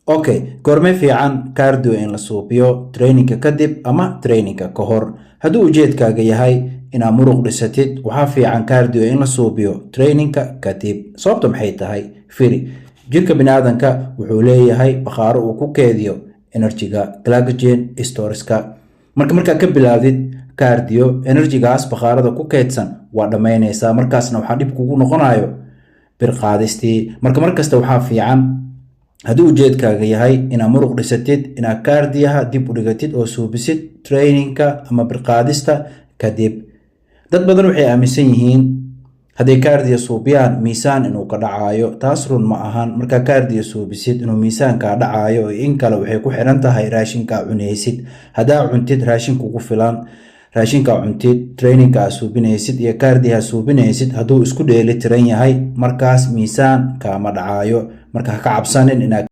Okay, goorme fiican cardio in la suubiyo? Trainingka kadib ama trainingka ka hor? Hadduu ujeedkaaga yahay inaad muruq dhisatid, waxaa fiican cardio in la suubiyo trainingka kadib. Sababta maxay tahay? Firi, jirka biniaadanka wuxuu leeyahay bakhaaro uu ku keediyo energyga, glycogen storeska. Marka markaa ka bilaawdid cardio, energygaas bakhaarada ku keydsan waa dhammaynaysaa. Markaasna waxaa dhib kugu noqonayo bir qaadistii. Marka markasta waxaa fiican, haddii ujeedkaaga yahay inaad muruq dhisatid, inaad cardioha dib u dhigatid oo suubisid trainingka ama birqaadista kadib. Dad badan waxay aaminsan yihiin hadday cardio suubiyaan miisaan inuu ka dhacayo. Taas run ma ahan. Markaa cardio suubisid inuu miisaankaa dhacayo iyo in kale waxay ku xiran tahay raashinkaa cunaysid. Haddaa cuntid raashin kugu filan, raashinkaa cuntid, trainingka aa suubinaysid iyo cardioha suubinaysid hadduu isku dheeli tiran yahay, markaas miisaan kaama dhacayo. Marka ha ka cabsanin inaad